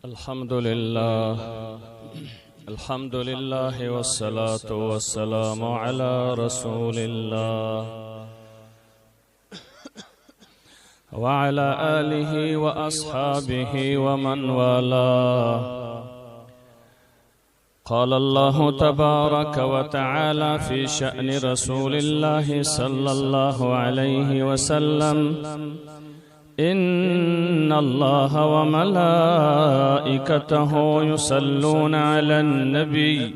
الحمد لله الحمد لله والصلاة والسلام على رسول الله وعلى آله وأصحابه ومن والاه. قال الله تبارك وتعالى في شأن رسول الله صلى الله عليه وسلم: إن الله وملائكته يصلون على النبي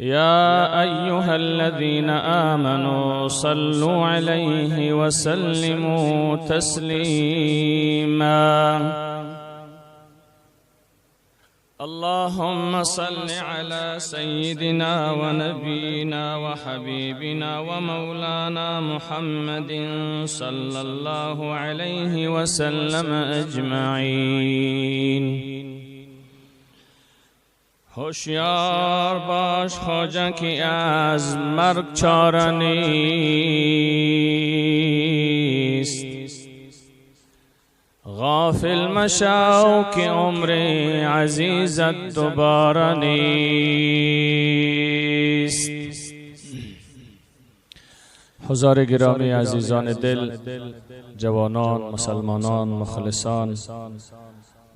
يا أيها الذين آمنوا صلوا عليه وسلموا تسليما. اللهم صل على سيدنا ونبينا وحبيبنا ومولانا محمد صلى الله عليه وسلم اجمعین. هوشیار باش خواجه که از مرگ چاره نیست، غافل مشو که عمر عزیزت دوباره نیست. حضار گرامی، عزیزان دل، جوانان، مسلمانان، مخلصان،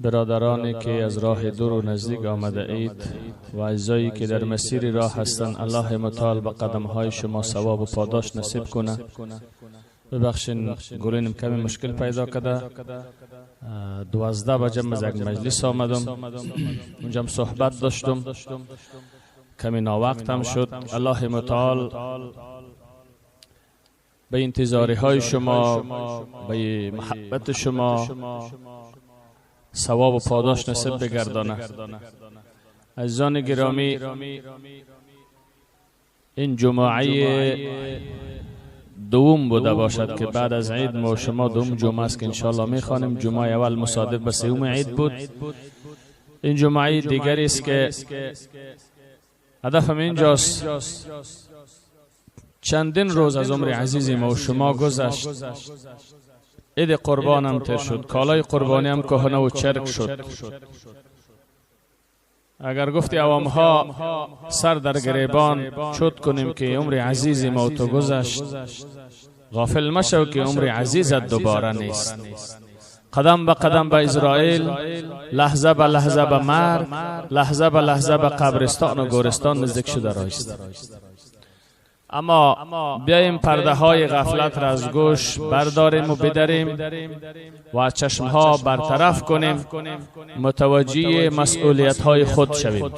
برادرانی که از راه دور و نزدیک آمده اید و عزیزایی که در مسیر راه هستند، الله متعال به قدمهای شما ثواب و پاداش نصیب کنه. ببخشین گلینم کمی مشکل پیدا کرده. 12 بجه از یک مجلس آمدم، اونجا صحبت داشتم، کمی ناوقتم شد. الله متعال به انتظاری های شما، به محبت شما ثواب و پاداش نصیب بگردانه. عزیزان گرامی، این جمعه دوم بوده باشد که بعد از عید ما شما دوم جمعه است که انشالله میخوانیم. جمعه اول مصادف به سوم عید بود. این جمعه دیگری است که هدفم اینجاست. چندین روز از عمر عزیز ما و شما گذشت. عید قربانم تیر شد، کالای قربانی هم کهنه و چرک شد. اگر گفتی عوام ها سر در گریبان چوت کنیم که عمر عزیز ما تو گذشت، غافل مشو که عمر عزیزت دوباره نیست. قدم به قدم به اسرائیل، لحظه به لحظه به مرگ، لحظه به لحظه به قبرستان و گورستان نزدیک شده رایست. اما بیایم پرده های غفلت را از گوش برداریم و بدریم و از چشم ها برطرف کنیم، متوجه مسئولیت های خود شویم.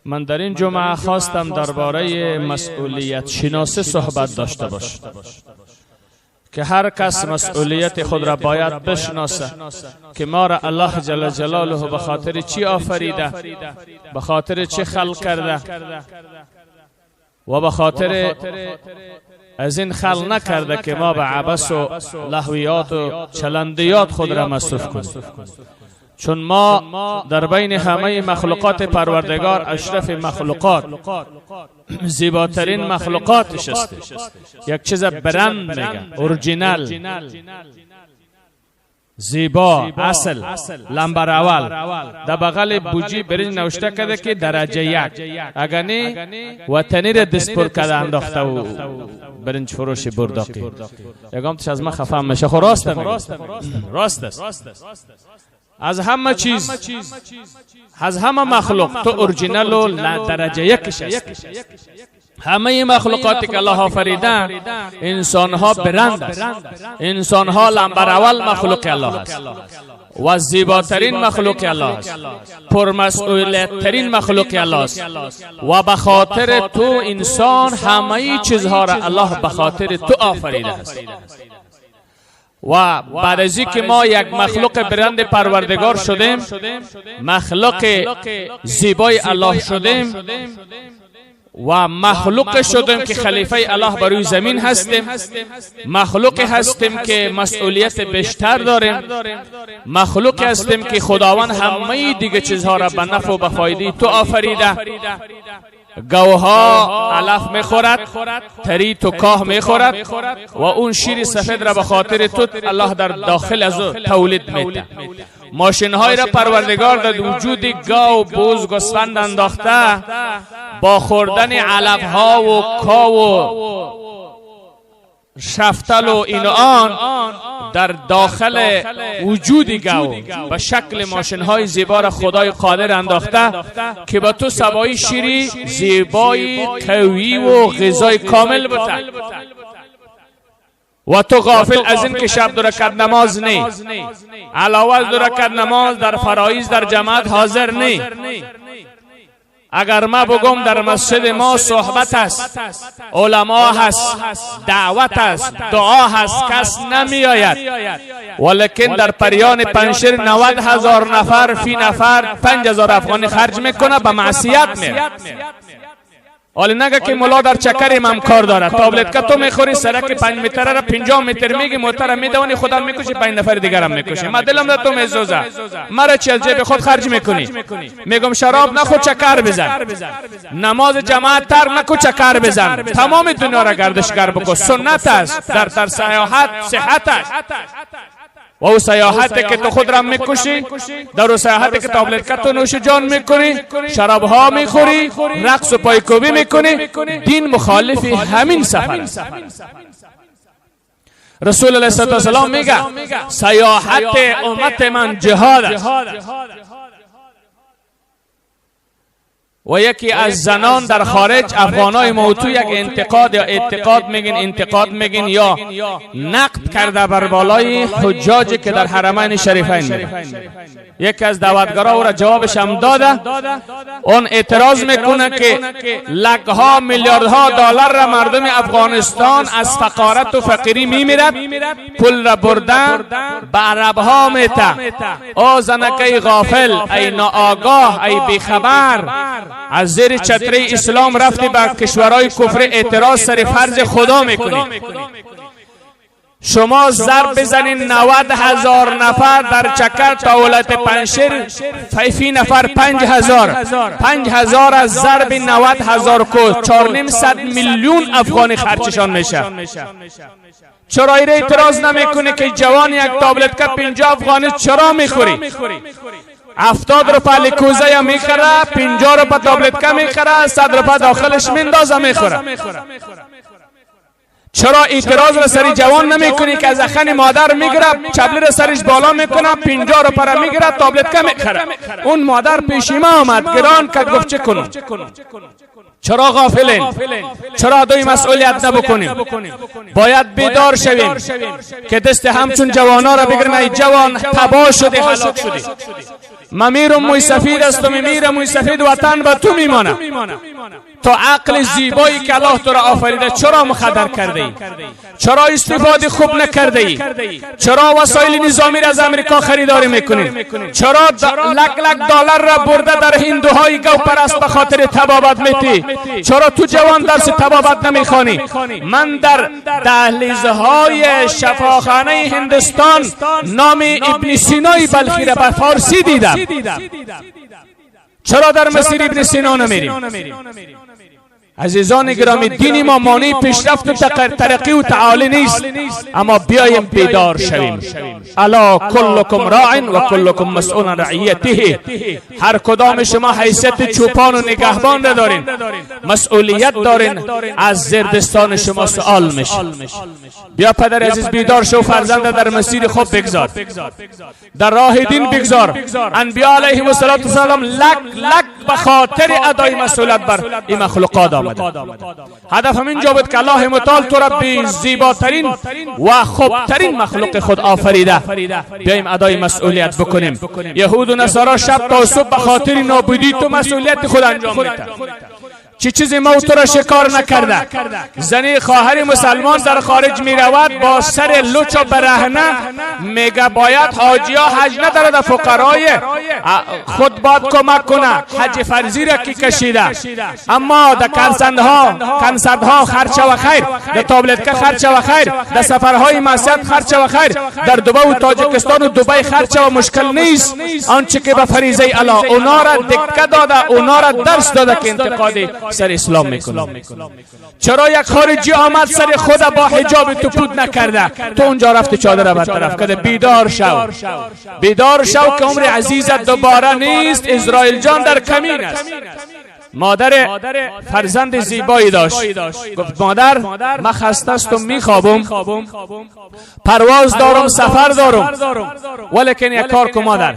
من در این جمعه خواستم درباره مسئولیت شناسی صحبت داشته باشم که هر کس مسئولیت خود را باید بشناسه که ما را الله جل جلاله به خاطر چی آفریده، به خاطر چی خلق کرده و به خاطر از این خلق نکرده که ما به عبث و لهویات و چلندیات خود را مصرف کنیم. چون ما در بین همه مخلوقات پروردگار اشرف مخلوقات، زیباترین مخلوقاتش هستیم. یک چیز برند میگن، اورجینال، زیبا، اصل، لمبر اول. در بغل بوجی برنج نوشته کرده که درجه یک، اگر نه وطنی را دست پر کرده انداخته و برنج فروش برداقی. یکم تش از من خفه میشه. خب راست میگه، راست است. از همه چیز، از همه مخلوق تو اورجینال و درجه یکش است. همه مخلوقاتی که الله آفریده، انسان ها برند است. انسان ها لمبر اول مخلوق الله است و زیباترین مخلوق الله است، پرمسئولیت ترین مخلوق الله است و به خاطر تو انسان همه چیزها را الله به خاطر تو آفریده است. و بعد از اینکه ما یک مخلوق برند پروردگار شدیم، مخلوق زیبای الله شدیم و مخلوق شدیم که خلیفه الله بر روی زمین هستیم، مخلوق هستیم که مسئولیت بیشتر داریم، مخلوق هستیم که خداوند همه دیگه چیزها را به نفع و به فایده تو آفریده. گوها علف میخورد، تری تو کاه میخورد و اون شیر سفید را به خاطر تو الله در داخل از او تولید میده. ماشین های را پروردگار در وجود گاو، بز، گوسفند انداخته، با خوردن علف ها و کا و شفتل و این آن در داخل وجود گاو به شکل ماشین های زیبا را خدای قادر انداخته که با تو سوای شیری زیبای قوی و غذای کامل بوده و تو غافل از این که شب 2 رکعت نماز نی، علاوه از 2 رکعت نماز در فرایض در جماعت حاضر نی. اگر ما بگم در مسجد ما صحبت است، علما هست، دعوت است، دعا هست، کس نمی آید، ولیکن در پریان پنشیر 90,000 نفر فی نفر 5,000 افغانی خرج میکنه، به معصیت میره. حالا نگه که ملا در چکر امام کار داره، تابلت که تو میخوری سرک 5 متره را 50 متر میگی، موتر میدوانی، خودم میکشی، 5 نفر دیگرم میکشی. ما دلم در تو میسوزه، مرا چی از جیب خود خرج میکنی؟ میگم شراب نخور چکر بزن، نماز جماعت ترک نکو چکر بزن، تمام دنیا را گردشگر بکن، سنت است، در سیاحت صحت است. و او سیاحت که تو خود را میکشی، در او سیاحت که تابلت که تو نوش جان میکنی، شراب ها میخوری، رقص و پایکوبی میکنی، دین مخالف همین سفر است. رسول الله صلی الله علیه و سلم میگه سیاحت امت من جهاد است. و یکی از زنان در خارج افغانای موتو یک انتقاد یا اعتقاد میگن، انتقاد میگن یا نقد کرده بر بالای حجاج که در حرمین شریفین میره. یکی از دعوتگرا او را جوابش هم داده، اون اعتراض میکنه که لکها میلیاردها دلار را مردم افغانستان از فقارت و فقیری میمیرد، پول را بردن به عربها میته. او زنکه غافل، ای ناآگاه، ای بیخبر، از زیر چتره اسلام رفتی به کشورهای کفر اعتراض سر فرض خدا میکنی. شما ضرب بزنین 90,000 نفر در چکر تا ولایت پنشیر، فی نفر 5,000، 5,000 از ضرب 90,000 کو 450 میلیون افغانی خرچشان میشه. چرا ایره اعتراض نمیکنی که جوان یک تابلت که 50 افغانی چرا میخوری؟ 70 روپه لیکوزه یا میخره، 50 روپه تابلت که میخره، 100 روپه داخلش میندازه میخوره. چرا اعتراض را سری جوان نمیکنی که از اخن مادر میگیره، چبلی را سرش بالا میکنه، 50 روپه را میگیره، تابلت که میخره؟ اون مادر پیشیمه آمد گران که گفت چه کنم؟ چرا غافلین؟ چرا دوی مسئولیت نبکنیم؟ باید بیدار شویم که دست همچون جوانا را بگیریم. ای جوان تباه شدی، هلاک شدی، من میرم موی سفید است و میمیرم موی سفید، وطن به تو میمانه. تو عقل زیبایی که الله تو را آفریده چرا مخدر کرده ای؟ چرا استفاده خوب نکرده ای؟ چرا وسایل نظامی را از امریکا خریداری میکنی؟ چرا لک لک دلار را برده در هندوهای گوپرست به خاطر تبابت میتی؟ چرا تو جوان درس تبابت نمیخوانی؟ من در دهلیزهای شفاخانه هندوستان نام ابن سینای بلخی را به فارسی دیدم. چرا در مسیر ابن سینا نمیریم؟ عزیزان گرامی، دین ما مانع پیشرفت و ترقی و تعالی نیست، اما بیایم بیدار شویم. الا کلکم راع و کلکم مسئول عن رعیته. هر کدام شما حیثیت چوپان و نگهبان را دارین، مسئولیت دارین، از زیردستان شما سوال میشه. بیا پدر عزیز بیدار شو، فرزند در مسیر خوب بگذار، در راه دین بگذار. انبیا علیهم السلام لک لک به خاطر ادای مسئولیت بر این مخلوقات آمده. هدف هم اینجا بود که الله متعال تو را به زیباترین و خوبترین مخلوق خود آفریده. بیایم ادای مسئولیت بکنیم. یهود و نصارا شب تا صبح به خاطر نابودی تو مسئولیت خود انجام میدن. چه چیزی ما تو را شکار نکرده. زنی خواهر مسلمان در خارج می رود با سر لچ و برهنه، میگه باید حاجی ها حج نداره، در فقرای خود باید کمک کنه، حج فرضی را کی کشیده، اما در کنسرت‌ها خرچ و خیر، در تابلت که خرچ و خیر، در سفرهای معصیت خرچ و خیر، در دبی و تاجکستان و دبی خرچ و مشکل نیست. آنچه که به فریضه الله اونا را دکه داده، اونا را درس داده که انتقادی سر اسلام میکنی؟ چرا یک خارجی آمد سر خود با حجاب تو پود نکرده، تو اونجا رفت چادر برطرف کرده؟ بیدار شو، بیدار شو که عمر عزیزت دوباره نیست. اسرائیل جان در کمین است. مادر فرزند زیبایی داشت، گفت مادر من خسته استم، میخوابم، پرواز دارم، سفر دارم، ولیکن یک کار کن مادر،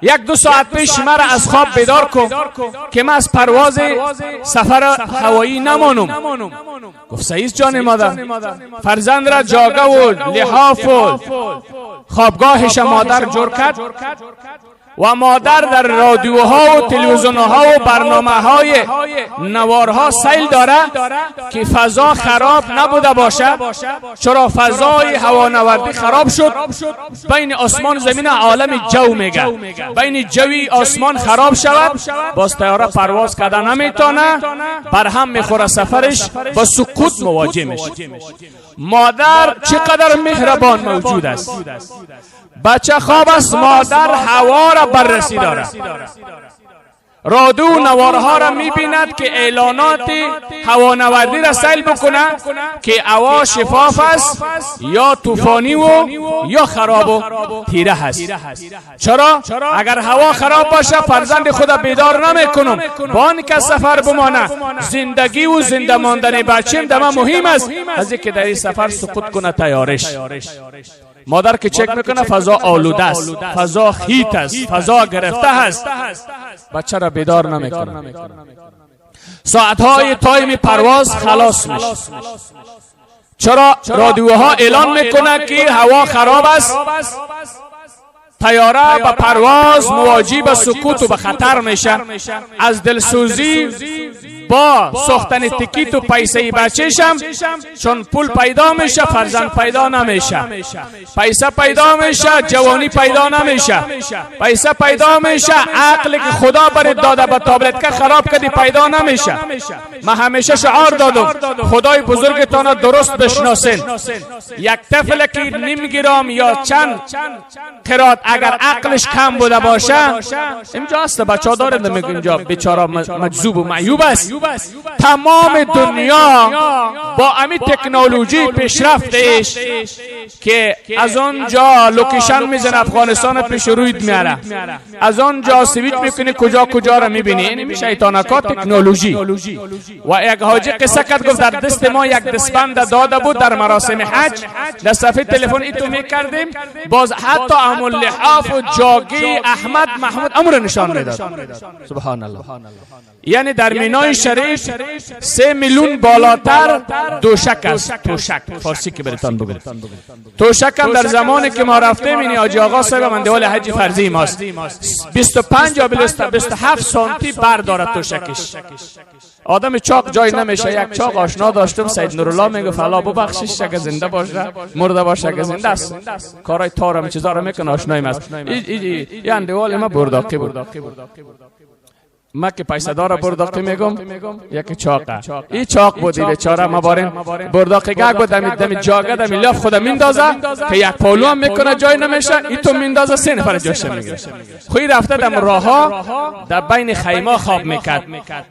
یک دو ساعت پیش مرا از خواب بیدار کن که من از پرواز سفر هوایی نمانم. گفت سعید جان مادر، فرزند را جاگه و لحاف و خوابگاهش مادر جور کرد و مادر در رادیوها و تلویزیونها و برنامه های نوارها سیل داره که فضا خراب نبوده باشه. چرا فضای هوانوردی خراب شد؟ بین آسمان زمین عالم جو میگه، بین جوی آسمان خراب شود باز طیاره پرواز کرده نمیتونه، برهم میخوره سفرش، با سقوط مواجه میشه. مادر چقدر مهربان موجود است. بچه خواب است، مادر هوا را بررسی دارد، رادو نوارها را میبیند که اعلانات هوانوردی را سیل بکنه که هوا شفاف است یا طوفانی و یا خراب و تیره هست. چرا؟ اگر هوا خراب باشه فرزند خود بیدار نمیکنم، با که سفر بمانه. زندگی و زنده ماندن بچیم در من مهم است از اینکه در این سفر سقوط کنه تیارش. مادر که چک میکنه فضا آلوده است، فضا خیت است، فضا گرفته است، بچه را بیدار نمیکنه. ساعتهای time پرواز خلاص میشه. چرا رادیوها اعلان میکنه که هوا خراب است، طیاره به پرواز مواجه به سقوط و به خطر میشه. از دلسوزی با ساختن تکیت و پیسه بچه‌شم، چون پول پیدا میشه فرزند پیدا نمیشه، پیسه پیدا میشه جوانی پیدا نمیشه، پیسه پیدا میشه عقل که خدا برات داده به تابلت که خراب کردی پیدا نمیشه. من همیشه شعار دادم خدای بزرگتان درست بشناسین. یک طفل که نیم گرام یا چند قرات اگر عقلش کم بوده باشه، اینجا هست بچه‌ها داریم میگن اینجا بیچاره مجذوب و معیوب است. تمام دنیا با امی تکنولوژی پیشرفتش که از آنجا location میزنه افغانستان پیش رویت میاره، از آنجا سویچ میکنی کجا کجا را میبینی. این شیطانکا تکنولوژی. و یک حاجی قصه کرد، گفت در دست ما یک دستبند داده بود در مراسم حج، در صفحه تلفن ایتو میکردیم، باز حتی امول لحاف و جاگی احمد محمود امر نشان میداد. سبحان الله. یعنی در مینای شریف 3 میلیون بالاتر دوشک است. توشک فارسی که براتان بگم، توشک هم در زمانی که ما رفتیم، این حاجی آقا صاحب مندوال حج فرضی ماست، 25 یا 27 سانتی بردارد توشکش. آدم چاق جای نمیشه. یک چاق آشنا داشتم، سید نورالله، میگفت الله ببخشش اگه زنده باشه، مرده باشه اگه زنده است، کارای تارم چیزا رو میکنه، آشنایم است. این اندوال ما برداقی بود. ما که پیسه داره برداقی میگم، یکی چاقه. این چاق بود بیچاره، ما بارین برداقی گگ بود، دمی جاگه دمی لاف خود میندازه که یک پالو هم میکنه جای نمیشه، این تو میندازه 3 نفر جاش میگیره. خوی رفته دم راها در بین خیمه خواب میکرد،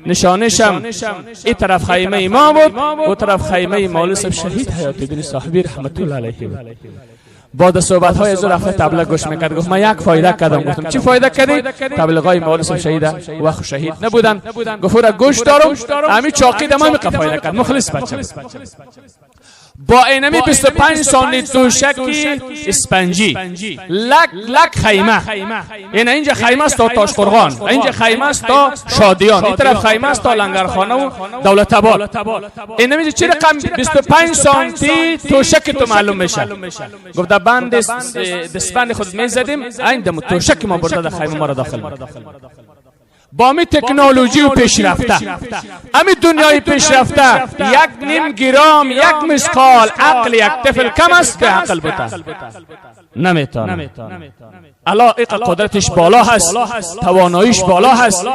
نشانشم این طرف خیمه ما بود، او طرف خیمه مولوی صاحب شهید حیات الدین صاحبی رحمت الله علیه بود. بعد صحبت های از رفته تبلیغ گوش میکرد، گفت من یک فایده کردم. گفتم چی فایده کردی؟ تبلیغ های مولوی صاحب شهید و شهید نبودن. گفت را گوش دارم، امی چاقی دم همی فایده کرد. مخلص بچه با اینمی 25 سانتی توشکی اسپنجی لک لک خیمه، یعنی اینجا خیمه است تا تاشقرغان، اینجا خیمه است تا شادیان، این طرف خیمه است تا لنگرخانه و دولت آباد. اینمی چه رقم 25 سانتی توشک تو معلوم میشه. گفت در بند دستبند خود میزدیم، این دم توشک ما برده در خیمه ما را داخل. با می تکنولوژی و پیشرفته، امی دنیای پیشرفته، 1.5 گرم 1 مثقال عقل یک طفل کم است که عقل بوده نمیتونه. الله قدرتش بالا هست، تواناییش بالا هست.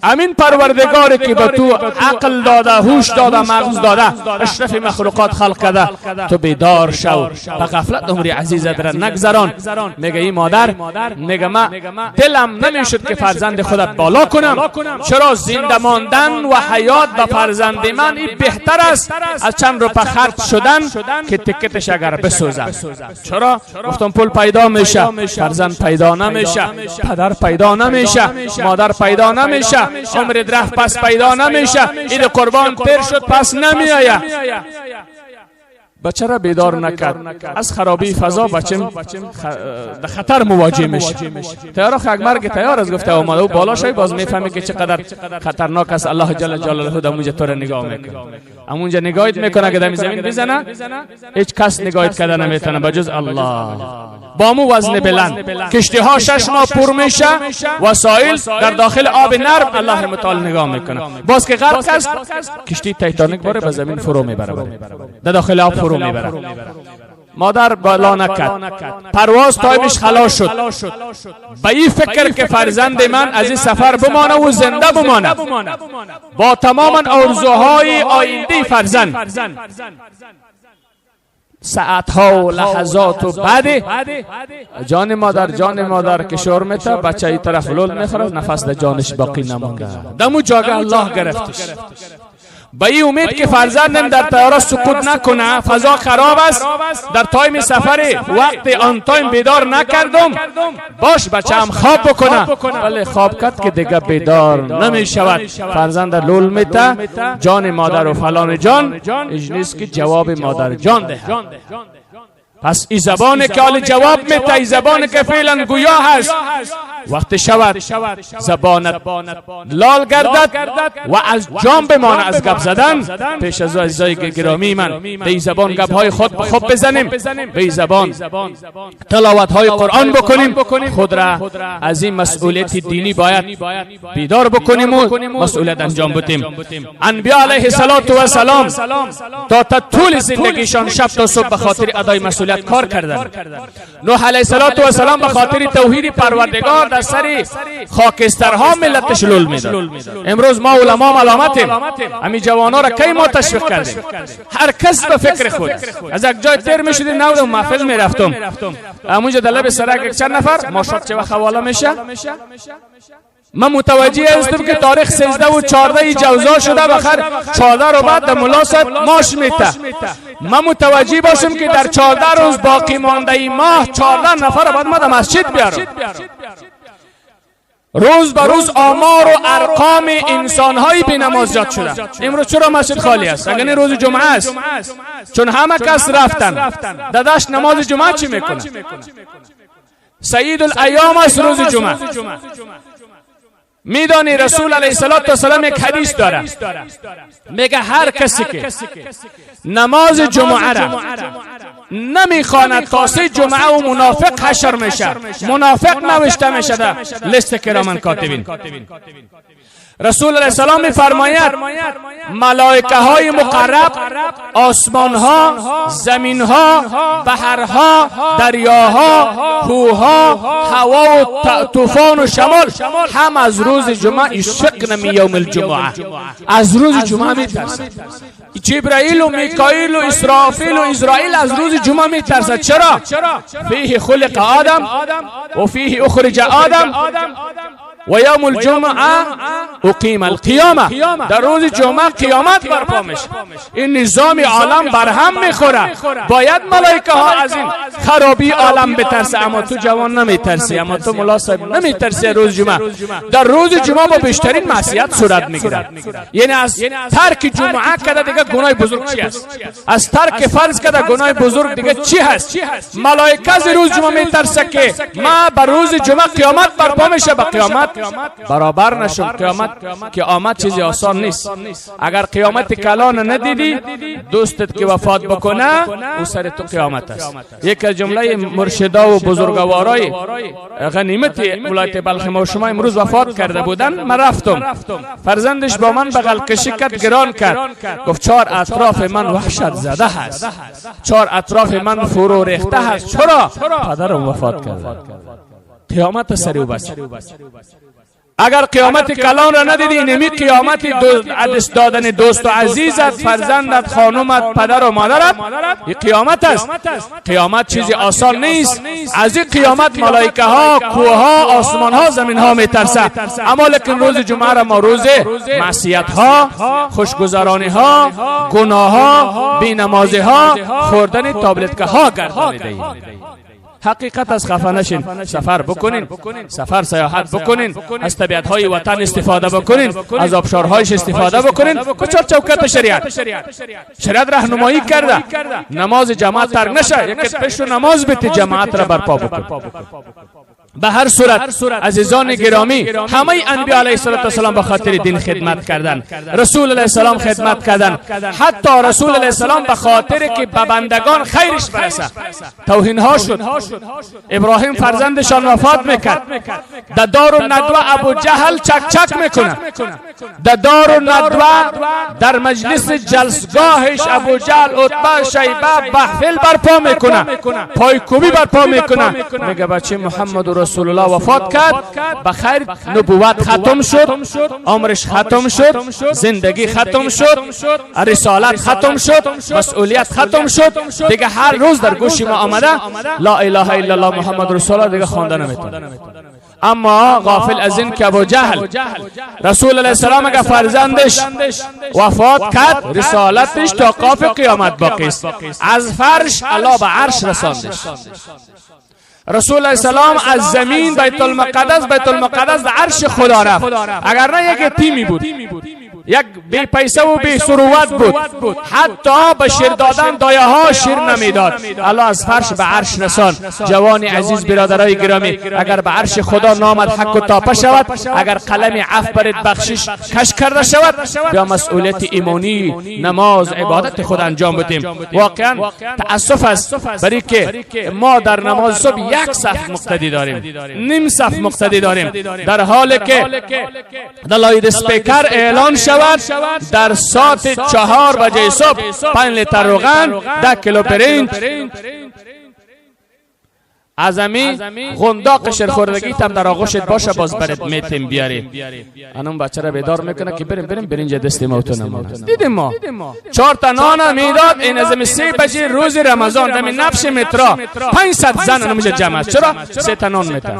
امین پروردگاری که به تو عقل داده، هوش داده، مغز داده، اشرف مخلوقات خلق کرده، تو بیدار شو، به غفلت عمری عزیزت را نگذران. میگه این مادر، میگه من دلم نمیشد که فرزند خودت بالا کنم، چرا زنده ماندن و حیات به فرزند من این بهتر است از چند روپه خرج شدن که تکتش اگر بسوزم. چرا؟ گفتم پول پیدا میشه، فرزند پیدا نمیشه، پدر پیدا نمیشه، مادر پیدا نمیشه، عمر درخت پس پیدا نمیشه، اید قربان تیر شد پس نمیآید. بچه را بیدار نکرد، از خرابی فضا بچه در خطر مواجه میشه. تیاره خاک مرگ تیار از گفته اومده و بالا شوی باز میفهمی که چقدر خطرناک است. الله جل جلاله در اونجا تو را نگاه میکنه، همونجا نگاهت میکنه که در زمین بزنه هیچ کس نگاهت کرده نمیتونه بجز الله. با مو وزن بلند کشتی ها 6 ماه پر میشه، وسایل در داخل آب نرم، الله متعال نگاه میکنه. باز که غرق است کشتی تایتانیک باره به زمین فرو میبره، در داخل آب فرو میبره. مادر بالا نکرد، پرواز time ش خلاص شد. به این فکر که فرزند من از این سفر بمانه و زنده بمانه، با تمام آرزوهای آینده فرزند، ساعتها و لحظات و بعد جان مادر، جان مادر که شور میته، بچه ای طرف لول میخوره، نفس در جانش باقی نمونده. دمو جاگه الله گرفتش. به این امید که فرزندم در طیاره سقوط نکنه، فضا خراب است، در time سفر وقت آن time بیدار نکردم، باش بچه هم خواب بکنه، ولی خواب کرد که دیگه بیدار نمی شود. فرزند لول میته، جان مادر و فلان جان اجنیست که جواب مادر جان ده. پس ای زبان که حال جواب میته، ای زبان که فعلا گویا هست، وقت شود زبانت لال گردد و از جام بمانه از گپ زدن. پیش از عزیزای گرامی من به این زبان گپ های خود خوب بزنیم، به این زبان تلاوت های قرآن بکنیم، خود را از این مسئولیت دینی باید بیدار بکنیم و مسئولیت انجام بدیم. انبیا علیه السلام تا طول زندگیشان شب تا صبح به خاطر ادای مسئولیت کار کردند. نوح علیه السلام به خاطر توحید پروردگار در سر خاکسترها ملتش لول میداد. امروز ما علما ملامتیم، همین جوانا را کی ما تشویق کردیم؟ هر کس به فکر خود. از یک جای تیر میشدیم، نو محفل میرفتم، همونجا در لب سرک چند نفر ماشات چه وقت حواله میشه. من متوجه هستم که تاریخ 13 و 14 جوزا شده، بخیر 14 رو بعد در ملا صاحب ماش میته. من متوجه باشم که در 14 روز باقی مانده ای ماه 14 نفر بعد ما در مسجد بیارم. روز به روز آمار و ارقام انسان‌های بی نماز زیاد شده. امروز چرا مسجد خالی است؟ اگر روز جمعه است، چون همه کس رفتن داداش نماز جمعه چی میکنه؟ سید الایام است روز جمعه. میدانی رسول علیه السلام یک حدیث داره، میگه هر کسی که نماز جمعه را نمیخواند تا سه جمعه و منافق حشر میشه، منافق نوشته میشه در لیست کرامن کاتبین. رسول علیه السلام میفرماید ملائکه های مقرب، آسمان ها، زمین ها، بحرها، دریاها، کوهها، هوا و طوفان و شمال، هم از روز جمعه یشفقن من یوم الجمعه، از روز جمعه میترسند. جبرائیل و میکائیل و اسرافیل و اسرائیل از روز جمعه میترسند. چرا؟ فیه خلق آدم و فیه اخرج آدم و یوم الجمعه اقیم القیامه. در روز جمعه قیامت برپا میشه. این نظام عالم برهم میخوره. باید ملائکه ها از این خرابی عالم بترسه، اما تو جوان نمیترسی، اما تو ملا صاحب نمیترسی. روز جمعه، در روز جمعه با بیشترین معصیت صورت میگیرد. یعنی از ترک جمعه کده دیگه گناه بزرگ چی است؟ از ترک فرض کده گناه بزرگ دیگه چی هست؟ ملائکه از روز جمعه میترسه که ما بر روز جمعه قیامت برپا میشه، به قیامت برابر نشم. قیامت که آمد چیزی آسان نیست. اگر قیامت کلان ندیدی، دوستت که وفات بکنه او سر تو قیامت است. یک از جمله مرشدا و بزرگوارای غنیمت ولایت بلخ ما و شما امروز وفات کرده بودن، من رفتم، فرزندش با من بغل کشی کرد، گران کرد، گفت 4 اطراف من وحشت زده هست، 4 اطراف من فرو ریخته هست. چرا؟ پدرم وفات کرده. قیامت سری و بس. اگر قیامت کلان را ندیدی، نمی قیامت دست دادن دوست و عزیزت، فرزندت، خانومت، پدر و مادرت، این قیامت است. قیامت چیزی آسان نیست. از این قیامت ملائکه ها، کوه ها، آسمان ها، زمین ها میترسه. اما لیکن روز جمعه را ما روز معصیت ها، خوشگذرانی ها، گناه ها، بینمازی ها، خوردن تابلتک ها گردانیده ایم. حقیقت از خفه نشین، سفر بکنین، سفر سیاحت بکنین، از طبیعت های وطن استفاده بکنین، از آبشارهایش استفاده بکنین. به چهار چوکت شریعت، شریعت راهنمایی کرده. نماز جماعت ترک نشه، یک پیش نماز بتی جماعت را برپا بکن. به هر صورت عزیزان گرامی، همه انبیاء علیه السلام به خاطر دین خدمت کردن، رسول علیه السلام خدمت کردن، حتی رسول علیه السلام به خاطر که به بندگان خیرش برسه توهین ها شد. ابراهیم فرزندشان وفات میکرد، در دار الندوه ابو جهل چک چک میکنه، در دار الندوه در مجلس جلسگاهش ابو جهل، عتبه، شیبه محفل برپا میکنه، پایکوبی برپا میکنه، میگه بچه محمد رسول الله وفات کرد، بخیر نبوت ختم شد، عمرش ختم شد، زندگی ختم شد، رسالت ختم شد، مسئولیت ختم شد. دیگه هر روز در گوش ما آمده لا اله الا الله محمد رسول الله، دیگه خوانده نمیتونه. اما غافل از این که ابو جهل رسول علیه السلام اگر فرزندش وفات کرد، رسالتش تا قاف قیامت باقی است. از فرش الله به عرش رساندش. رسول علیه السلام از زمین بیت المقدس، بیت المقدس در عرش خدا رفت. اگر نه یک تیمی بود، یک بی پیسه و بی ثروت بود، حتی به شیر دادن دایه ها شیر نمیداد. الله از فرش به عرش رسان. جوان عزیز، برادرای گرامی، اگر به عرش خدا نامد حق و تاپه شود، اگر قلم عفو برد بخشش کش کرده شود، بیا مسئولیت ایمانی، نماز، عبادت خود انجام بدیم. واقعا تاسف است برای که ما در نماز صبح یک صف مقتدی داریم، نیم صف مقتدی داریم، در حالی که در loudspeaker اعلان شود در ساعت 4 بجه صبح 5 لیتر روغن، 10 کیلو برنج، از امی غنداق شیرخوردگی تم در آغوشت باشه، باز برات میتیم بیاری. انون بچه را بیدار میکنه که بریم بریم برنج دست ما تو نمونه. دیدیم ما 4 تا نان میداد، این از امی 3 بجه روز رمضان دمی نفش مترا 500 زن انمیجا جمع است. چرا؟ 3 تا نان میتن.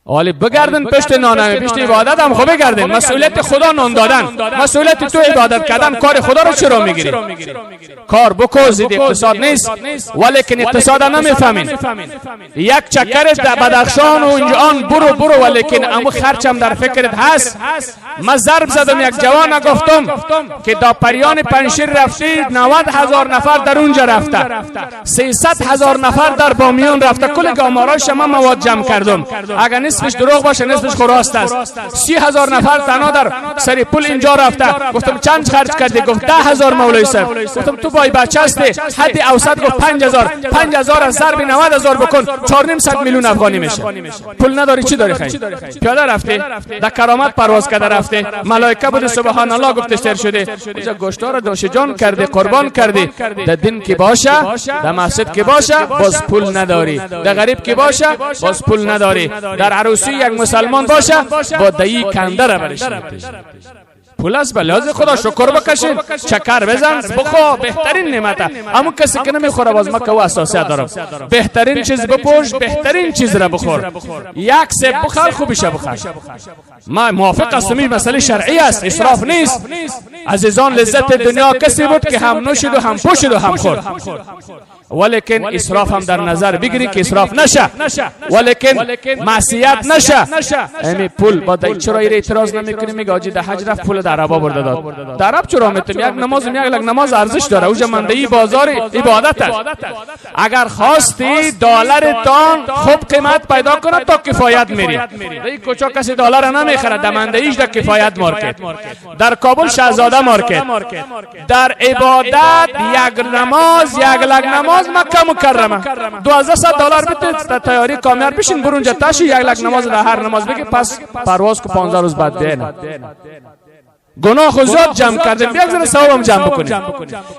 ولی بگردن پشت نانه، پشت عبادت هم خب بگردن. مسئولیت خدا نان دادن، مسئولیت تو عبادت کردن. کار خدا رو چرا میگیری؟ کار بکو، زید اقتصاد نیست، ولیکن اقتصاد نمیفهمین. یک چکر در بدخشان و اینجا آن برو برو، ولیکن امو خرچم در فکرت هست. من ضرب زدم یک جوان، گفتم که دا پریان پنشیر رفتی، 90,000 نفر در اونجا رفته، 300,000 نفر در بامیان رفته. کل آمارایش من مواد جمع کردم، اگر نصفش دروغ باشه نصفش خراست است. 30,000 نفر تنها در سری پول اینجا رفته. گفتم چند خرج کردی؟ گفت 10,000 مولوی صاحب. گفتم تو بای بچه هستی، حد اوسط گفت 5,000. 5,000 از ضرب 90,000 بکن، 4.5 میلیون افغانی میشه. پول نداری چی داری؟ خیر پیاده رفتی، در کرامت پرواز کرده رفته، ملائکه بود سبحان الله گفته سر شده. اونجا گوشتا را نوش جان کردی، قربان کردی. در دین که باشه، در مسجد که باشه، باز پول نداری. در غریب که باشه، باز پول نداری. در عروسی یک مسلمان باشه، با دایی کنده را برش می‌کشی. پول است به لحاظ خدا شکر بکشین، چکر بزن بخو، بهترین نعمته. اما کسی که نمیخوره باز ما که او اساسیت دارم. بهترین چیز بپوش، بهترین چیز را بخور. یک سیب بخور، خوبیشه بخور. ما موافق هستم، این مسئله شرعی است، اسراف نیست. عزیزان لذت دنیا کسی بود که هم نوشید و هم پوشید و هم خورد. ولیکن اسراف هم در نظر بگیری که اسراف نشه، ولیکن معصیت نشه. امی پول با چرا اعتراض نمیکنی؟ میگه آجی ده حج رفت پول در عربا برده داد. در عرب چرا میتم؟ یک نماز یک لک نماز ارزش داره، اوجا مندهی بازار عبادت است. اگر خواستی دلارتان خوب قیمت پیدا کنه تا کفایت میری. در کوچا کسی دلار نمیخره، در مندهیش در کفایت market، در کابل شهزاده market. در عبادت یک نماز یک لک نماز مکه مکرمه $1200 بده تا تیاری کامیار بشین، برو اونجا تاشی یک لک نماز در هر نماز بگی، پس پرواز کو 15 روز بعد بیاین. گناه خو زیاد جمع کردیم، یک ذره ثوابم جمع بکنیم.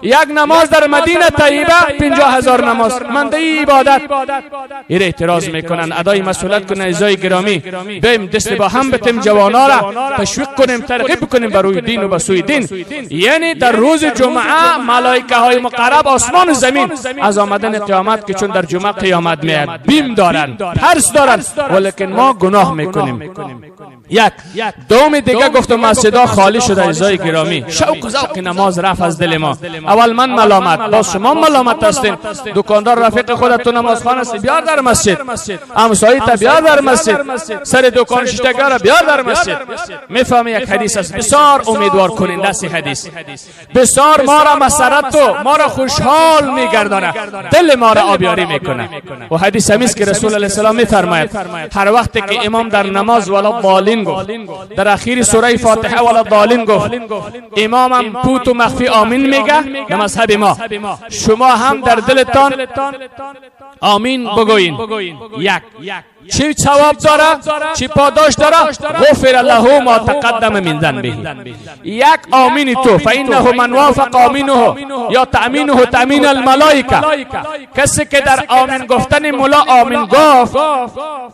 یک نماز در مدینه طیبه 50,000 نماز منده عبادت. این اعتراض میکنن، ادای مسئولیت کنن. عزیزای گرامی، بیم دست با هم بتیم، جوانا را تشویق کنیم، ترغیب کنیم بر روی دین و به سوی دین. یعنی در روز جمعه ملائکه های مقرب آسمان و زمین از آمدن قیامت که چون در جمعه قیامت میاد بیم دارن، ترس دارن، ولیکن ما گناه میکنیم. یک دوم دیگه گفتم مسجدها خالی شده. عزیزای گرامی، شوق و ذوق نماز رفت از دل ما. اول من ملامت، باز شما ملامت هستین. دکاندار رفیق خودت تو نمازخانه است، بیار در مسجد. همسایه تا بیار در مسجد. سر دکان شیشتگار بیار در مسجد. میفهمی یک حدیث است بسیار امیدوار کننده است. حدیث بسیار ما را مسرت و ما را خوشحال میگردانه، دل ما را آبیاری میکنه. و حدیث همیست که رسول علیه السلام میفرماید هر وقت که امام در نماز ولا ضالین گفت، در اخیر سوره فاتحه ولا ضالین گفت، امامم پوت و مخفی آمین میگه. در مذهب ما شما هم در دلتان آمین بگوین. یک چی ثواب داره، چی پاداش داره؟ غفر له ما تقدم من ذنبه. یک آمین تو، فانه من وافق آمینه یا تامینه تامین الملائکه. کسی که در آمین گفتن مولا آمین گفت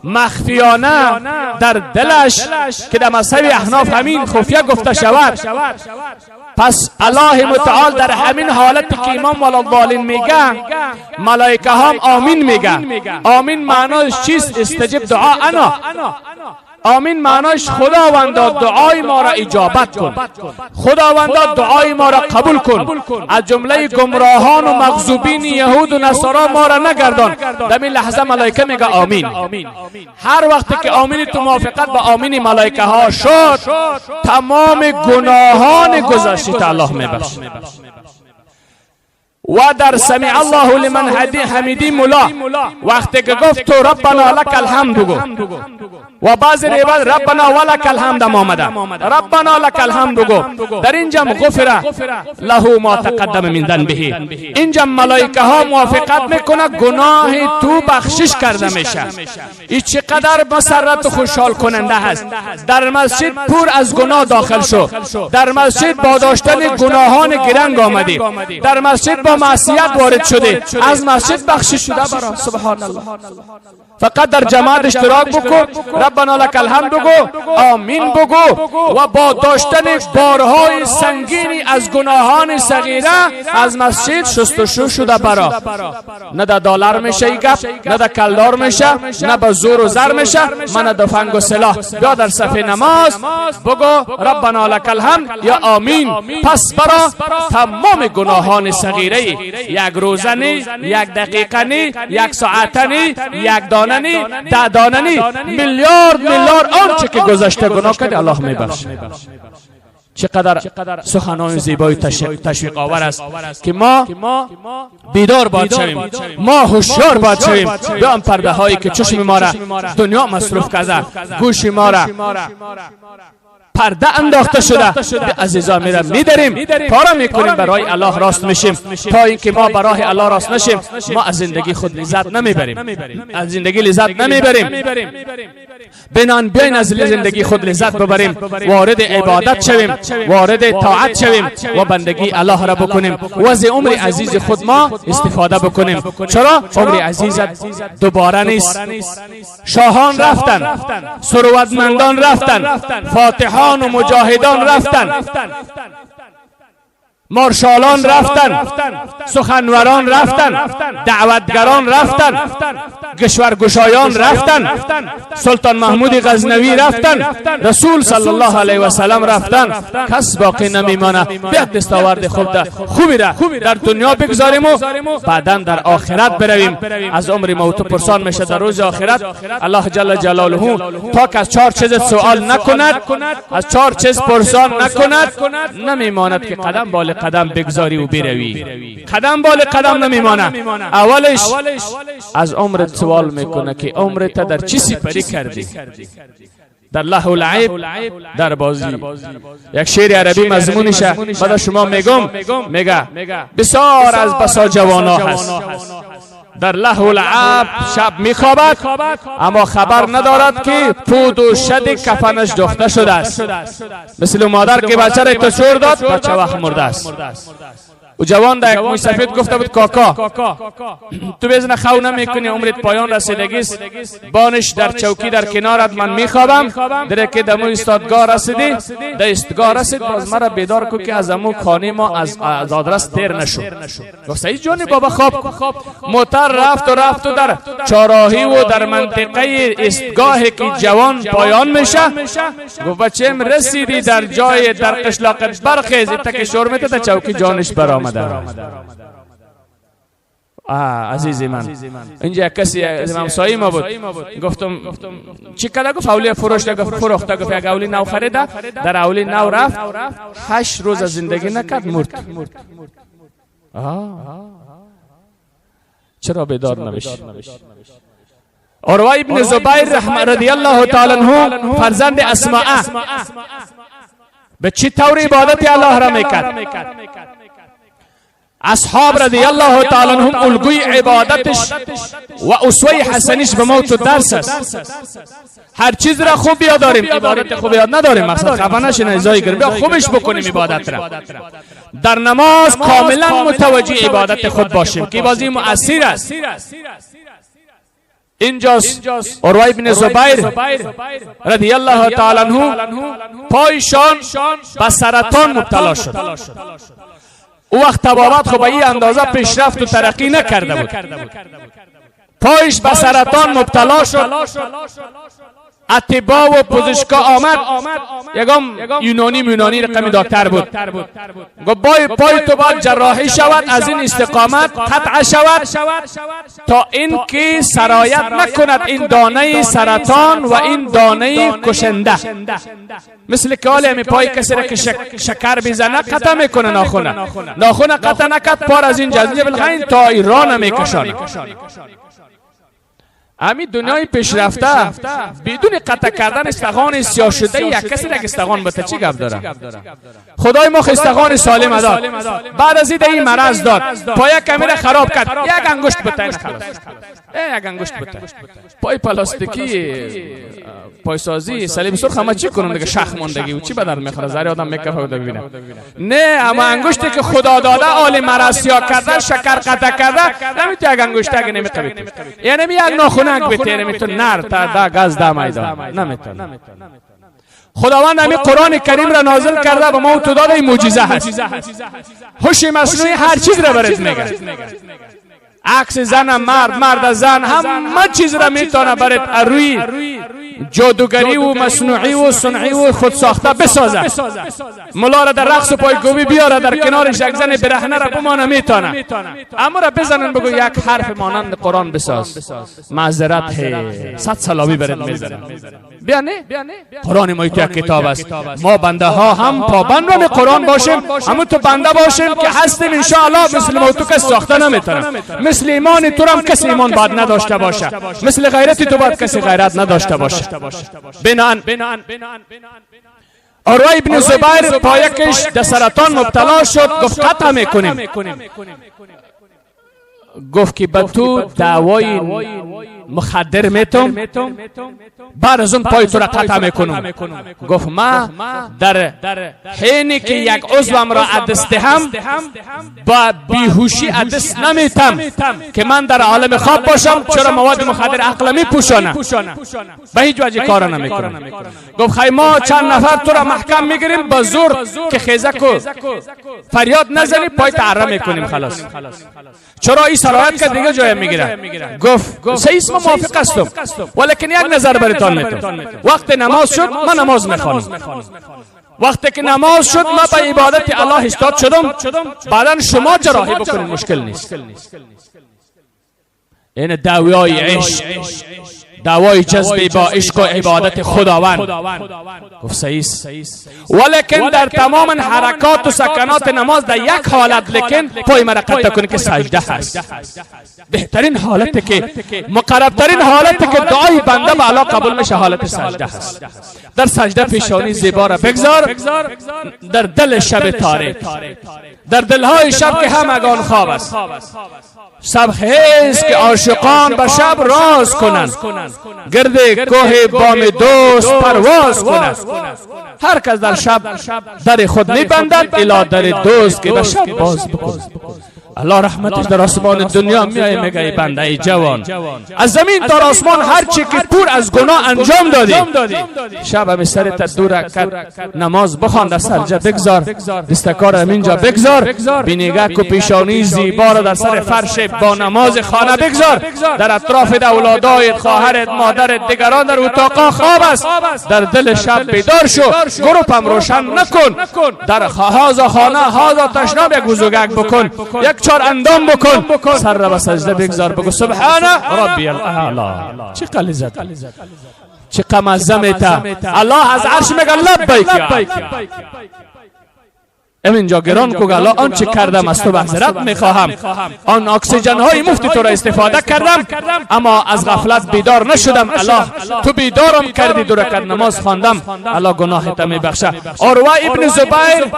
مخفیانه در دلش، که در مذهب احناف همین خفیه گفته شود، پس الله متعال در همین حالت که امام ولا الضالین میگه، ملائکه هم آمین میگه. آمین معناش چیست؟ استجب دعا انا. آمین معناش خداوندا دعای ما را اجابت کن، خداوندا دعای ما را قبول کن، از جمله گمراهان و مغضوبین یهود و نصارا ما را نگردان. در این لحظه ملائکه میگه آمین. هر وقت که آمین تو موافقت با آمین ملائکه ها شد، تمام گناهان گذشته الله میبخشه. و در سمع الله لمن حمیدی مولا وقتی که گفت تو ربنا لک الحمد بگو، و بعضی روایت ربنا ولک الحمد آمده، ربنا لک الحمد بگو، در اینجا غفر له ما تقدم من ذنبه. اینجا ملائکه ها موافقت میکنه، گناه تو بخشش کرده میشه. این چقدر مسرت و خوشحال کننده هست. در مسجد پر از گناه داخل شو، در مسجد با داشتن گناهان گرنگ آمدی، در مسجد با معصیت وارد شده، از مسجد بخشش شده برا. سبحان الله. فقط در جماعت اشتراک بکن، ربنا لک الحمد بگو، آمین بگو، و با داشتن بارهای سنگینی از گناهان صغیره از مسجد شستشو شده برا. نه در دلار میشه ای گپ، نه در کلدار میشه، نه به زور و زر میشه، من دفنگ و سلاح. بیا در صف نماز بگو ربنا لک الحمد یا آمین، پس برا تمام گناهان صغیره، یک روزه نی، یک دقیقه نی، یک ساعت نی، یک دانه نی، ده دانه نی، میلیارد میلیارد آنچه که گذشته گناه کرد الله میبخشه. چقدر سخنان زیبای تشویق آور است که ما بیدار باید شویم، ما هوشیار باید شویم. به آن پرده هایی که چشم ما را دنیا مصروف کرده، گوش ما را پرده انداخته شده، به عزیزان میره میداریم، پارا میکنیم، برای الله راست میشیم. تا اینکه ما برای الله راست نشیم، ما از زندگی خود لذت نمیبریم، از زندگی لذت نمیبریم. بنان بیاین از زندگی خود لذت ببریم، وارد عبادت شویم، وارد طاعت شویم و بندگی الله را بکنیم و از عمر عزیز خود ما استفاده بکنیم. چرا عمر عزیز دوباره نیست؟ شاهان رفتن، ثروتمندان رفتن، فاتحان و مجاهدان رفتن، مارشالان رفتن، سخنوران رفتن، دعوتگران رفتن، کشورگشایان رفتن، سلطان محمود غزنوی رفتن، رسول صلی الله علیه و سلم رفتن، کس باقی نمیمانه. بیاد دستاورد خوب خوبی را در دنیا بگذاریم و بعدا در آخرت برویم. از عمر موت پرسان میشه در روز آخرت. الله جل جلاله تا که از 4 چیز سوال نکند، از 4 چیز پرسان نکند، نمیماند که قدم بال قدم بگذاری و بروی. قدم بال قدم نمیمانه. اولش از عمرت سوال میکنه که عمرت در چی سپری کردی؟ در لهو و لعب، در بازی. یک شعر عربی مضمونشه بعد شما میگم، میگه بسیار از بسا جوانا هست در لهو و لعب شب میخوابد، اما خبر ندارد که پود و شد کفنش دوخته شده است. مثل مادر که بچه را تشور داد، بچه وقت مرده است. او جوان در یک موی سفید گفته بود کاکا تو بزن خو نمیکنی، عمرت پایان رسیدگیست، بانش در چوکی در کنارت من میخوابم، در که دمو استادگاه رسیدی، در استگاه رسید باز مرا بیدار کو که از امو خانه ما از آدرس تیر نشو. گفت سعید جانی بابا خواب. موتر رفت و رفت و در چاراهی و در منطقه استگاه که جوان پایان میشه، گفت بچم رسیدی در جای در قشلاق برخیز، تک شور میته چوکی جانش برآمد. عزیز من اینجا کسی همسایه ما بود، گفتم چی کده؟ گفت اولی فروشته. گفت فروخته. گفت یک اولی نو خریده، در اولی نو رفت 8 روز زندگی نکرد مرد. چرا بیدار نمیشه؟ عروه ابن زبیر رضی الله تعالی عنه فرزند اسماء به چی طور عبادت الله را میکرد؟ اصحاب رضی الله تعالی عنهم الگوی عبادتش و اسوه حسنیش به موت و درس است. هر چیز را خوب یاد داریم، عبادت خوب یاد نداریم. مقصد خفه نشین ازای گرم، بیا خوبش بکنیم عبادت را. در نماز کاملا متوجه عبادت خود باشیم که بازی مؤثر است. اینجاست عروه ابن زبیر رضی الله تعالی عنه پایشان به سرطان مبتلا شد. او وقت طبابت خب به این اندازه پیشرفت و ترقی نکرده بود. پایش به سرطان مبتلا شد. اطبا و پزشکا آمد، یکم یونانی رقمی دکتر بود، گفت پای تو باید جراحی شود، از این استقامت قطع شود تا اینکه سرایت نکند این دانه سرطان و این دانه کشنده. مثل که حالی همی پای کسی را که شکر بزنه قطع میکنه ناخونه قطع نکرد، پار از این جزیره بالخین تا ایران میکشانه. امی دنیای پیشرفته بدون قطع کردن استخوان سیاه شده یک کسی یک استخوان بته چی گپ داره؟ خدای ما استخوان سالم داد، بعد از این مرض داد، پای کمی خراب کرد، یک انگشت بته خلاص، یک انگشت بته. پای پلاستیکی پایسازی صلیب سرخ همه چی کنم دیگه، شخ ماندگی و چی به درد میخوره؟ زری آدم میکفه ببینه. نه، اما انگشتی که خدا داده آل مرض سیاه کرده، شکر قطع کرده، نمیتونه یک انگشت اگه نمیقبی، یعنی یک ناخنک بته، نمیتونه نر تا دا گاز دا میدان نمیتونه. خداوند همین قرآن کریم را نازل کرده و ما تو داده، این معجزه هست. هوش مصنوعی هر چیز را برات میگه، عکس زن مرد، مرد زن، همه چیز را میتونه برات روی جادوگری و مصنوعی و صنعی و خود ساخته بسازه. ملا را در رقص و پایکوبی بیاره، در کنارش یک زن برهنه را بمانه میتونه، اما را بزنن بگو یک حرف مانند قرآن بساز، معذرت 100 سلامی برات میزنه. بیا نه، قرآن ما یک کتاب است، ما بنده ها هم پابند به قرآن باشیم، همون تو بنده باشیم که هستیم ان شاء الله. مثل ما تو کس ساخته نمیتونه، مثل ایمان تو هم کسی ایمان باید نداشته باشه، مثل غیرت تو باید کسی غیرت نداشته باشه. بنان عروه ابن زبیر پایکش در سرطان مبتلا شد، گفت قطع میکنیم. گفت که به تو دعوای مخدر میتم، بعد از اون پای تو را قطع میکنم. گفت ما در حینی که یک عضوم را ادست دهم با بیهوشی ادست نمیتم که من در عالم خواب باشم، چرا مواد مخدر عقل میپوشانه، به هیچ وجه کار نمیکنم. گفت خی ما چند نفر تو را محکم میگیریم با زور که خیزه کو فریاد نزنی، پای تعره میکنیم خلاص. چرا این سرایت که دیگه جای میگیره؟ گفت سیس است، من موافق هستم، ولیکن یک نظر براتان میتم. وقت نماز شد من نماز میخوانم، وقتی که نماز شد من به عبادت الله استاد شدم، بعدا شما جراحی بکنید مشکل نیست. این دعوای عشق، دعوای جذب با عشق و عبادت خداوند. گفت صحیح است، ولیکن در تمام حرکات و سکنات نماز در یک حالت لیکن پای مرا قطع کنی که سجده هست. بهترین حالت که مقربترین حالت که دعای بنده به الله قبول میشه حالت سجده هست. در سجده پیشانی زیبا را بگذار، در دل شب تاریک، در دلهای شب که همگان خواب است. شب خیز که عاشقان به شب راز کنند، گرد کوه بام دوست پرواز کنند. هر کس در شب در خود میبندد الا در دوست که به شب باز بکند. الله رحمتش در آسمان دنیا میای میگه ای بنده ای جوان، از زمین تا آسمان هر چی که پور از گناه انجام دادی، شب همی سرت دو رکعت نماز بخوان، در سرجه بگذار، دستکار همینجا بگذار، بینگک و پیشانی زیبا را در سر فرش با نماز خانه بگذار، در اطراف اولادایت، خواهرت، مادرت، دیگران در اتاقا خواب است، در دل شب بیدار شو، گروپم روشن نکن، در هازا خانه هازا تشناب یک وضوگک بکن، یک چهار اندام بکن، سر را به سجده بگذار، بگو سبحان ربی الاعلی. چه لذت، چه قمزمته. الله از عرش میگه لبیک. اینجا گران کو الله آنچه کردم از تو معذرت میخواهم، آن اکسیژن های مفت تو را استفاده کردم اما از غفلت بیدار نشدم، الله تو بیدارم کردی، دو رکعت نماز خواندم، الله گناه ته میبخشه. عروه ابن زبیر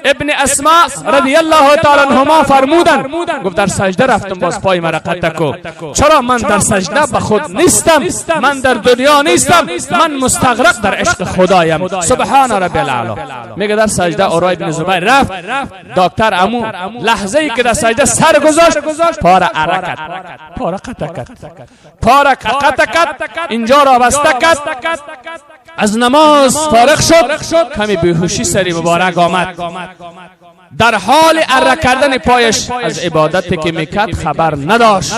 ابن اسماء رضی الله تعالی عنهما فرمودن، گفت در سجده رفتم باز پای مرا قطع کو. چرا؟ من در سجده به خود نیستم، من در دنیا نیستم، من مستغرق در عشق خدایم. سبحان ربی الاعلی. میگه در سجده عروه ابن زبیر رفت، دکتر عمو لحظه ای که در سجده سر گذاشت پاره حرکت، پاره قطع کرد، پاره قطع کرد، اینجا را بسته کرد، از نماز فارغ شد، کمی بیهوشی سری مبارک آمد. در حال اره کردن پایش از عبادت که میکرد خبر نداشت.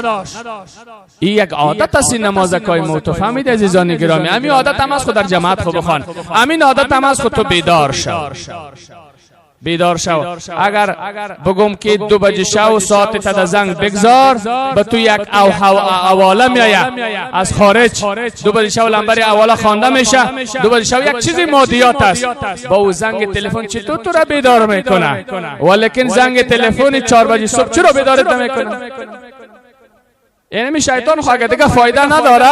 این یک عادت است، این نمازکای موت. فهمید عزیزان گرامی؟ همین عادت هم از خود در جماعت خود بخوان، همین عادت هم از خود تو بیدار شو، بیدار شو. اگر بگم که 2 بجه شو ساعت تا زنگ بگذار، به تو یک اواله میآید از خارج، 2 بجه شو لمبر اواله خوانده میشه، 2 بجه شو یک چیزی مادیات است، با او زنگ تلفن چطور تو را بیدار میکنه، ولیکن زنگ تلفن 4 بجه صبح چرا بیدارت نمیکنه؟ یعنی شیطان خو اگه دیگه فایده نداره،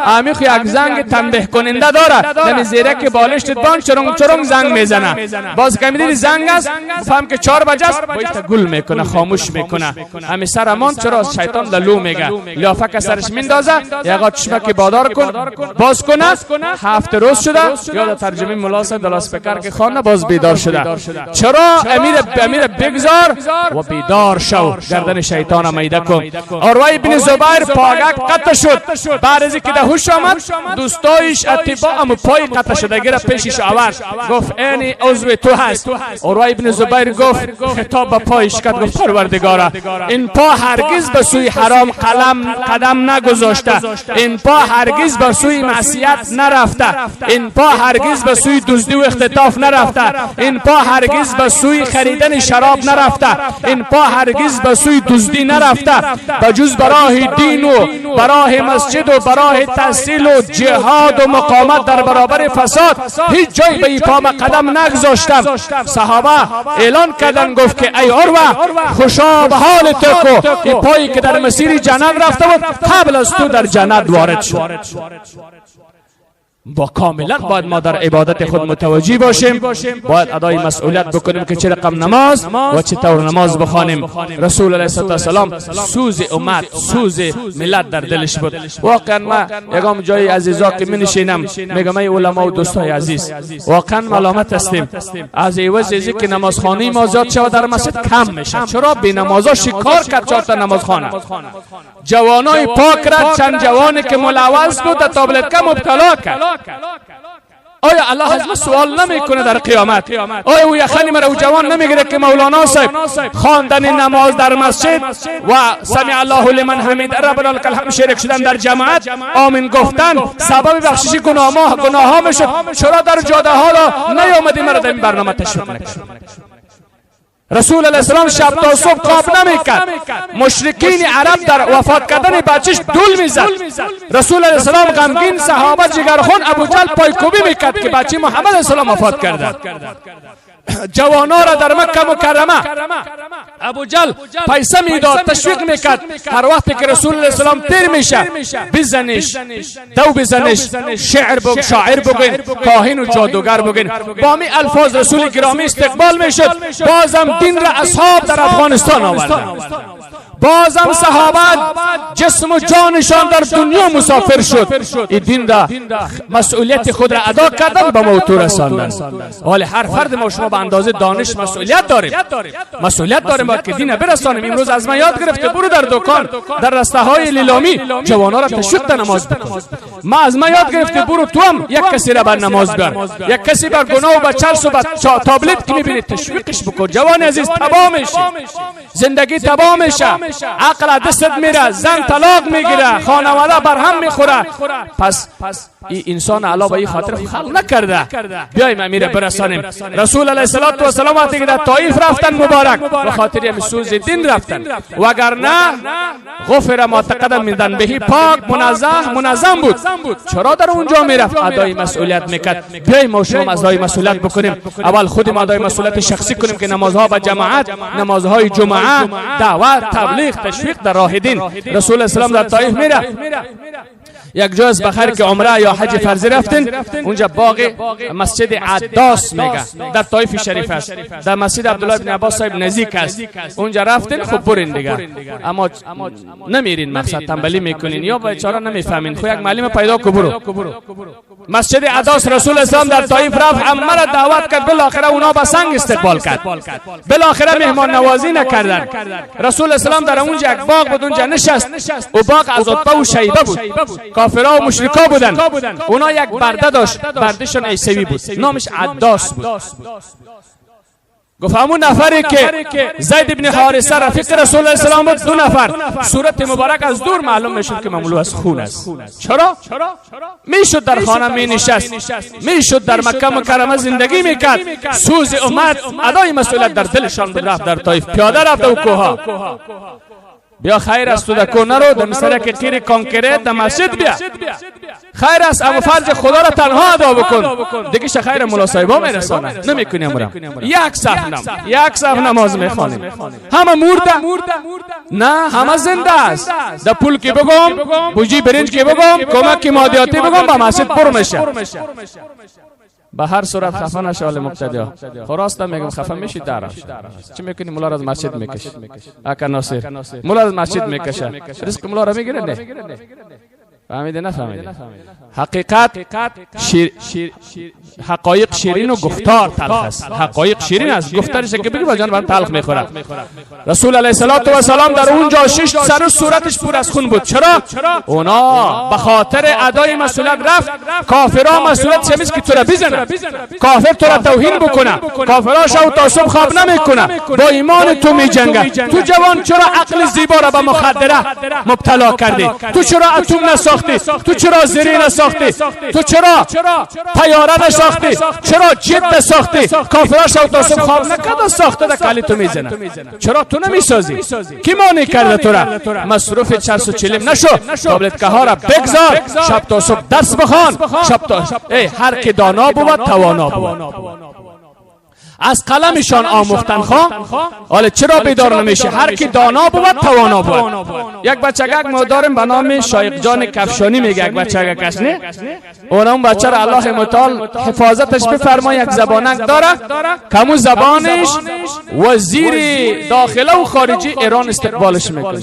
امی خو یک زنگ تنبیه کننده داره، یعنی زیره که بالشت بان چرنگ چرنگ زنگ میزنه، باز که میدونی زنگ است فهم که 4 بجه است، باید گل میکنه، خاموش میکنه. همی سرمان چرا شیطان لالو میگه، لیافه که سرش میندازه، یقا چشمک بادار کن باز کنه، 7 روز شده، یا در ترجمه مولا صاحب دلاسپکر که خانه باز بیدار شده. چرا امیر بگذار و بیدار شو، گردن شیطان میده کن. عروه ابن زبیر پاگک قطع شد، بعد از اینکه در هوش آمد دوستایش اتباع ام پای قطع شدگی را پیشش آورد، گفت اینی عضو تو هست. عروه ابن زبیر گفت، خطاب به پایش کرد، گفت پروردگارا این پا هرگز به سوی حرام قدم نگذاشته، این پا هرگز به سوی معصیت نرفته، این پا هرگز به سوی دزدی و اختطاف نرفته، این پا هرگز به سوی خریدن شراب نرفته، این پا هرگز به سوی دزدی نرفته، به جز برای دین و برای مسجد و برای تحصیل و جهاد و مقاومت در برابر فساد هیچ جای به این پا قدم نگذاشتم. صحابه اعلان کردن، گفت که ای عروه خوشا به حال تو کو، این پایی که در مسیر جنت رفته بود قبل از تو در جنت وارد شد. با کاملا باید ما در عبادت خود متوجه باشیم، باید ادای مسئولیت بکنیم که چه رقم نماز و چه طور نماز بخوانیم. رسول علیه السلام سوز امت، سوز ملت در دلش بود. واقعا ما یگام جای عزیزا که می نشینم میگم ای علما و دوستای عزیز، واقعا ملامت هستیم از عوض ازی که نمازخوانی ما زیاد شود در مسجد کم میشه. چرا بی نمازا شکار کرد 4 تا نمازخانه؟ جوانای پاک را چند جوانی که ملوث بود در تابلت کم مبتلا کرد. آیا الله از ما سوال نمیکنه در قیامت؟ آیا او یخنی مرا او جوان نمیگیره که مولانا صاحب خواندن نماز در مسجد و سمع الله لمن حمید ربنا لک الحمد شریک شدن در جماعت، آمین گفتن سبب بخشش گناه ها میشد، چرا در جاده ها را نیامدی مرا در این برنامه تشویق نکرد؟ رسول علیه السلام شب تا صبح خواب نمیکرد. مشرکین عرب در وفات کردن بچش دول میزد. رسول علیه السلام غمگین، صحابه جگرخون، ابو جهل پایکوبی میکرد که بچه محمد علیه السلام وفات کرده. جوانا را در مکه مکرمه ابو جهل پیسه میداد، تشویق میکرد. هر وقتی که رسول علیه السلام تیر میشه بزنش، دو بزنش، شعر بگو، شاعر بگین، کاهن و جادوگر بگین. با می الفاظ رسول گرامی استقبال میشد. بازم دین را اصحاب در افغانستان آوردن. بازم صحابه جسم و جانشان در دنیا مسافر شد. این دین را مسئولیت خود را ادا کردن، به ما تو رساندن. ولی هر فرد ما شما به اندازه دانش مسئولیت داریم، مسئولیت داریم باید که دین برسانیم. امروز از من یاد گرفته برو در دکان، در رسته های لیلامی جوانا را تشویق در نماز بکن. ما از من یاد گرفته برو تو هم یک کسی را بر نماز بر، یک کسی بر گناه و بر چرس و بر تابلت که میبینی تشویقش بکن. جوان عزیز تباه میشه، زندگی تباه میشه، عقل دستت میره، زن طلاق میگیره، خانواده بر هم میخوره. پس این انسان الله به این خاطر خلق نکرده. بیایم امیر برسانیم. رسول علیه الصلاة والسلام وقتی که در طائف رفتن مبارک، به خاطر همین سوز دین رفتن، وگرنه غفر ما تقدم من ذنبه، پاک منزه منظم بود. چرا در اونجا میرفت؟ ادای مسئولیت میکرد. بیایم ما شما ادای مسئولیت بکنیم. اول خود ما ادای مسئولیت شخصی کنیم که نمازها با جماعت، نمازهای جمعه، دعوت، تبلیغ، تشویق در راه دین. رسول اسلام در طائف میره، یک جای از بخیر که عمره یا حج فرضی رفتین، اونجا باغ مسجد عداس میگه در طائف شریف است، در مسجد عبدالله بن عباس صاحب نزدیک است. اونجا رفتین خب برین دیگه، اما نمیرین، مقصد تنبلی میکنین یا بیچاره نمیفهمین. خو یک معلم پیدا کو برو مسجد عداس. رسول اسلام در طائف رفت، عمه را دعوت کرد، بالاخره اونا با سنگ استقبال کرد، بالاخره مهمان نوازی نکردن. رسول اسلام در اونجا یک باغ بود، اونجا نشست. او باغ از عتبه و شیبه بود، کافرها و مشرکا بودن. اونا یک برده داشت، بردهشون عیسوی بود، نامش عداس بود. گفت همون نفری که زید ابن حارثه رفیق رسول الله السلام بود، دو نفر صورت مبارک از دور معلوم میشد که مملو از خون است. چرا؟ میشد در خانه می نشست، میشد در مکه مکرمه زندگی میکرد. سوز امت، ادای مسئولیت در دلشان بود. رفت در طایف پیاده رفت و کوها. بیا خیر است تو در کو نرو، در سرک قیر کانکریت در مسجد بیا خیر است، اما فرض خدا را تنها ادا بکن دیگه. خیر مولا صاحبا میرسانه نمیکنی. امرم یک صف نم یک صف نماز میخوانیم. همه مرده نه، همه زنده است. در پول که بگم، بوجی برنج که بگم، کمک مادیاتی بگم، با مسجد پر میشه. به هر صورت خفه نشه آل مقتدی. خب میگم خفه میشی درم چی میکنی؟ مولا را از مسجد میکشه. اکا ناصر مولا از مسجد میکشه، رزق مولا را میگیره. نه فهمیده؟ نفهمیده؟ حقیقت شیر حقایق شیرین و گفتار تلخ است. حقایق شیرین است، گفتارش که بگی جان بر تلخ میخورد. رسول علیه الصلاة و سلام در اونجا شش سر و صورتش پر از خون بود. چرا؟ اونا به خاطر ادای مسئولیت رفت. کافرها مسئولیت چه که تو را بزنه، کافر تو را توهین بکنه، کافرها شب تا صبح خواب نمیکنه، با ایمان تو میجنگه. تو جوان چرا عقل زیبا را به مخدره مبتلا کردی؟ تو چرا اتم نساختی؟ تو چرا زری نساختی؟ تو چرا طیاره نساختی؟ چرا جت نساختی؟ کافرها شب تا صبح خواب نکرده، ساخته در کلی تو میزنه. چرا تو نمیسازی؟ کی مانع کرده تو را؟ مصروف چرس و چلم نشو، تابلت ها را بگذار، شب تا صبح درس بخوان. شب تا ای هر که دانا بود توانا بود، از قلمشان آموختن. خواه حالا چرا بیدار نمیشه؟ هر کی دانا بود توانا بود. یک بچگک ما داریم به نام شایق جان کفشانی، میگه یک بچگک است نه، اونم بچه را الله متعال حفاظتش بفرمای. یک زبانک داره کمو زبانش وزیر داخله و خارجی ایران استقبالش میکنه.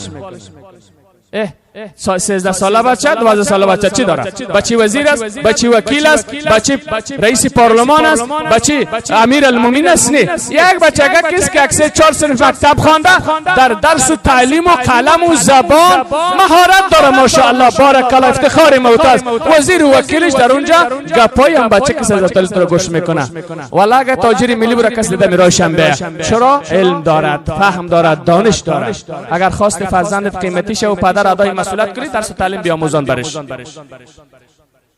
13 ساله بچه، 12 ساله بچه چی داره؟ بچه وزیر است، بچه وکیل است، بچه رئیس پارلمان است، بچه امیر المومنین است؟ نه، یک بچه کس که اکثر 4 صنف مکتب خوانده، در درس و تعلیم و قلم و زبان مهارت داره، ماشاءالله بارک الله، افتخار موت است. وزیر و وکیلش در اونجا گپای هم بچه که 13 ساله رو گوش میکنه. والا اگه تاجر ملی بره کس دیده میرایشم به. چرا؟ علم دارد، فهم دارد، دانش دارد. اگر خواست فرزندت قیمتی شه و پدر ادای مسئولیت کنی، درس و تعلیم بیاموزان برش.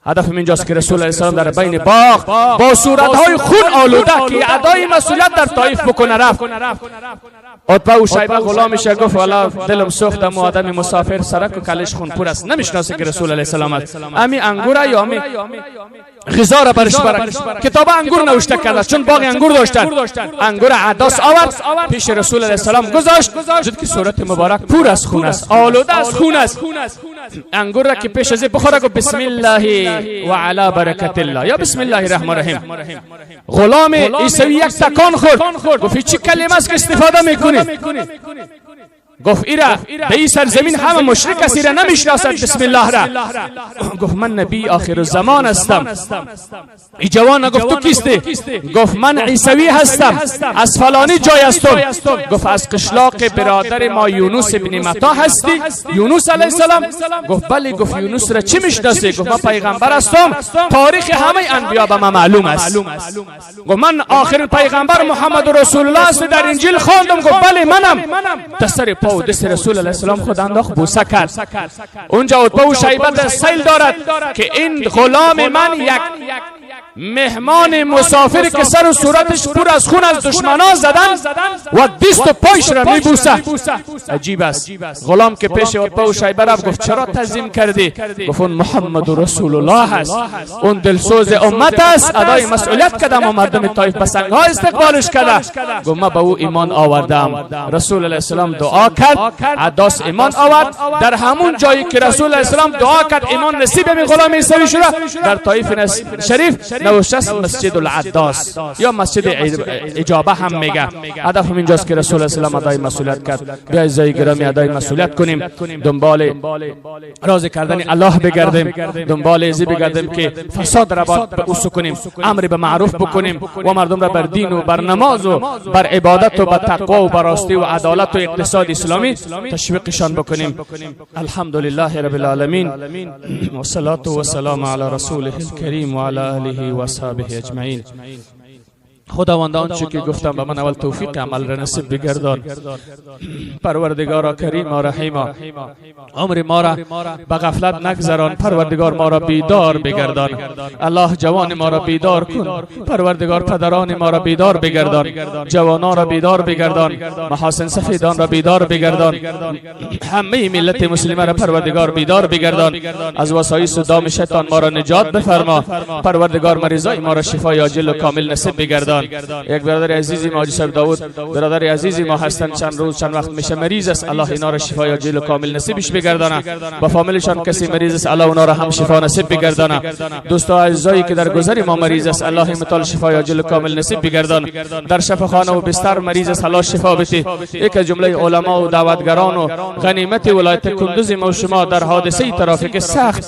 هدف اینجاست که رسول الله السلام در بین باغ با صورتهای خون آلوده که ادای مسئولیت در طایف بکنه رفت. عتبه و شیبه غلامش گفت والا دلم سوختم و آدم مسافر سرک و کلش خون پر است، نمیشناسه که رسول علیه السلام است. امی انگور یا امی غذا را برش برک. کتاب انگور نوشته کرده چون باغ انگور داشتن. انگور عداس آورد پیش رسول علیه السلام گذاشت، جد که صورت مبارک پر از خون است، آلوده از خون است. انگور را که پیش از بخوره گفت بسم الله و علی برکت الله یا بسم الله الرحمن الرحیم. غلام عیسوی یک تکان خورد، گفت چی کلمه است که استفاده میکنی؟ گفت ایرا به این سرزمین همه مشرک است، ایرا نمیشناسد بسم الله را. گفت من نبی آخر الزمان هستم. ای جوان گفت تو کیستی؟ گفت من عیسوی هستم، از فلانی جای هستم. گفت از قشلاق برادر ما یونس ابن متا هستی؟ یونس علیه السلام؟ گفت بله. گفت یونس را چی میشناسی؟ گفت من پیغمبر هستم، تاریخ همه انبیا به من معلوم است. گفت من آخرین پیغمبر محمد رسول الله است، در انجیل خواندم. گفت بله منم. دستر پا و دست رسول علیه السلام خود انداخت بوسه کرد. اونجا عتبه و شیبه در سیل دارد که این غلام من یک مهمان مسافر که سر و صورتش پر از خون از دشمنان زدن و دست و پایش را میبوسه. عجیب است. غلام که پیش عتبه و شیبه رفت گفت چرا تعظیم کردی؟ گفت اون محمد رسول الله است، اون دلسوز امت است، ادای مسئولیت کردم و مردم طایف به سنگها استقبالش کرده. گفت من به او ایمان آوردم. رسول علیه السلام دعا کرد، عداس ایمان آورد. در همون جایی که رسول علیه السلام دعا کرد ایمان نصیب می غلام عیسوی شده. در طایف شریف نوشته مسجد العداس یا مسجد اجابه هم میگه. هدف اینجاست که رسول الله ادای مسئولیت کرد. بیا عزیزای گرامی ادای مسئولیت کنیم، دنبال راضی کردن الله بگردیم، دنبال ازی بگردیم که فساد را باید به اوسو کنیم، امر به معروف بکنیم و مردم را بر دین و بر نماز و بر عبادت و بر تقوا و بر راستی و عدالت و اقتصاد اسلامی تشویقشان بکنیم. الحمدلله رب العالمین و صلات و سلام علی رسوله الکریم و علی آله و اصحابه اجمعین. خداوند آنچه که گفتم به من اول توفیق عمل را نصیب بگردان. پروردگارا کریم و رحیما، عمر ما را به غفلت نگذران. پروردگار ما را بیدار بگردان. الله جوان ما را بیدار کن. پروردگار پدران ما را بیدار بگردان، جوانان را بیدار بگردان، محاسن سفیدان را بیدار بگردان، همه ملت مسلمه را پروردگار بیدار بگردان. از وسایس و دام شیطان ما را نجات بفرما. پروردگار مریضای ما را شفای عاجل و کامل نصیب بگردان. یک برادر عزیزی ما حاجی صاحب داوود، برادر عزیزی ما هستند، چند روز چند وقت میشه مریض است. الله اینا را شفای عاجل و کامل نصیبش بگردانه. با فامیلشان کسی مریض است الله اونا را هم شفا نصیب بگردانه. دوستا عزیزایی که در گذر ما مریض است الله متعال شفای عاجل و کامل نصیب بگردان. در شفاخانه و بستر مریض است الله شفا بده. یک از جمله علما و دعوتگران و غنیمت ولایت کندوز ما و شما در حادثه ترافیک سخت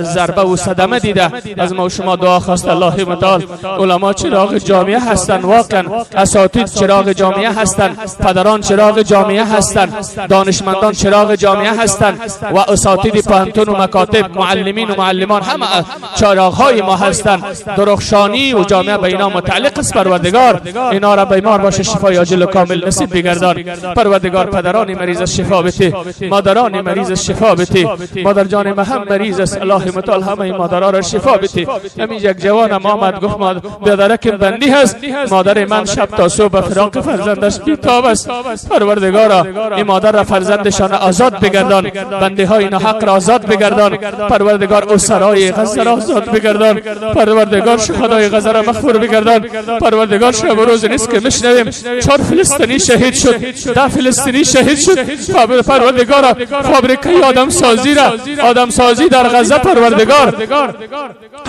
ضربه و صدمه دیده، از ما و شما دعا خواست. الله متعال علما چراغ جامعه هستند، واقعا اساتید چراغ جامعه هستند، پدران چراغ جامعه هستند، دانشمندان چراغ جامعه هستند و اساتید پوهنتون و مکاتب، معلمین و معلمان همه چراغ‌های ما هستند. درخشانی و جامعه به اینا متعلق است. پروردگار اینا را بیمار باشه شفای عاجل و کامل نصیب بگردان. پروردگار پدران مریض شفا بده، مادران مریض شفا بده، مادر جان ما هم مریض است الله متعال همه مادرها را شفا بده. همین یک جوانم آمد گفت برادرک بندی هست، مادر من شب تا صبح فراق فرزندش بیتاب است. پروردگارا این مادر را فرزندشان آزاد بگردان، بنده های ناحق را آزاد بگردان. پروردگار اسرای غزه را آزاد بگردان. پروردگار شهدای غزه را مغفور بگردان. پروردگار شب و روز نیست که میشنویم 4 فلسطینی شهید شد، 10 فلسطینی شهید شد. پروردگارا فابریکه آدم سازی را، آدم سازی در غزه پروردگار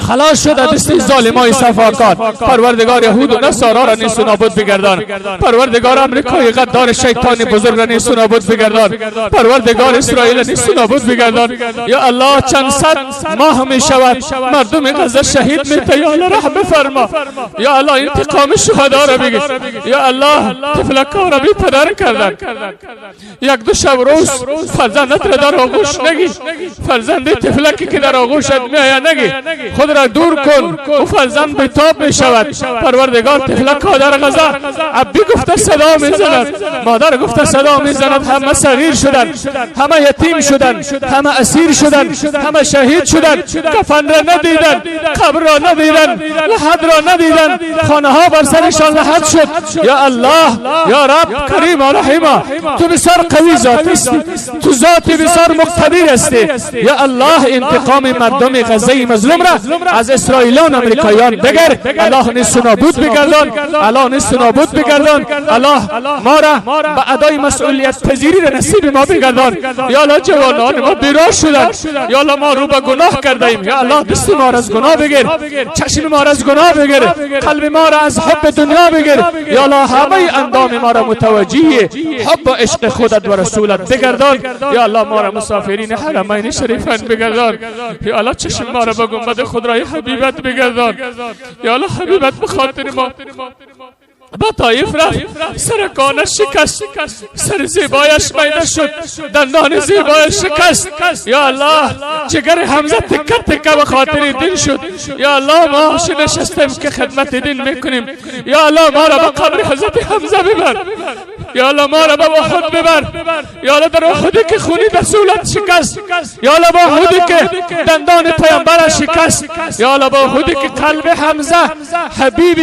خلاص شد از دست ظالمای صفاکار. پروردگار یهود و نصارا را نیست و نابود بگردان. پروردگار امریکای غدار شیطان بزرگ را نیست و نابود بگردان. پروردگار اسرائیل نیست و نابود بگردان. یا الله چند صد ماه می شود مردم غزه شهید میته. یا الله رحم بفرما. یا الله انتقام شهدا را بگیر. یا الله طفلکا را بی پدر کردن. یک دو شب روز فرزندت را در آغوش نگی، فرزند طفلکی که در آغوشت میآید نگی، خود را دور کن و فرزند بیتاب می شود. پروردگار طفلکا در غزه ابی گفته صدا میزند، مادر گفته صدا میزند، همه صغیر شدن، همه یتیم شدن، همه اسیر شدن، همه شهید شدن، کفن را ندیدن، قبر را ندیدن، لحد را ندیدن، خانه ها بر سرشان لحد شد. یا الله یا رب کریم و رحیم، تو بسیار قوی ذات هستی، تو ذات بسیار مقتدر هستی. یا الله انتقام مردم غزه مظلوم را از اسرائیلان امریکایان بگر. الله نیست نابود بگردان، الله نیست نابود بگردان. الله ما را به ادای مسئولیت پذیری را نصیب ما بگردان. یا الله جوانان ما بیراه شدن. یا الله ما رو به گناه کردیم. یا الله دست ما را از گناه بگیر، چشم ما را از گناه بگیر، قلب ما را از حب دنیا بگیر. یا الله همه اندام ما را متوجه حب و عشق خودت و رسولت بگردان. یا الله ما را مسافرین حرمین شریفین بگردان. یا الله چشم ما را به گنبد خود رای حبیبت بگردان. یا الله حبیبت به خاطر ما با طایف رفت، سرکانش شکست، سر زیبایش میده شد، دندان زیبایش شکست. یا الله جگر حمزه تکه تکه به خاطر دین شد. یا الله ما نشستیم که خدمت دین میکنیم. یا الله ما را به قبر حضرت حمزه ببر. یا الله ما را به احد ببر. یا الله در احدی که خونی رسولت شکست، یا الله با احدی که دندان پیامبر شکست، یا الله با احدی که قلب حمزه حبیب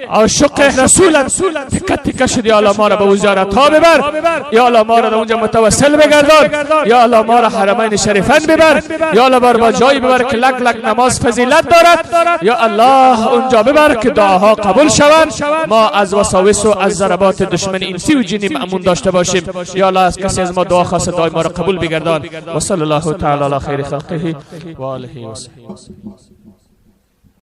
عاشق رسولت تکه تکه شد. یا الله ما را به زیارت ها ببر. یا الله ما را در اونجا متوسل بگردان. یا الله ما را حرمین شریفین ببر. یا الله بر با جایی ببر که لک لک نماز فضیلت دارد. یا الله اونجا ببر که دعاها قبول شوند. ما از وساوس و از ضربات دشمن انسی و جنی مأمون داشته باشیم. یا الله از کسی از ما دعا خواست دعای ما را قبول بگردان. و صلی الله تعالی علی خیر خلقه و آله و صحبه.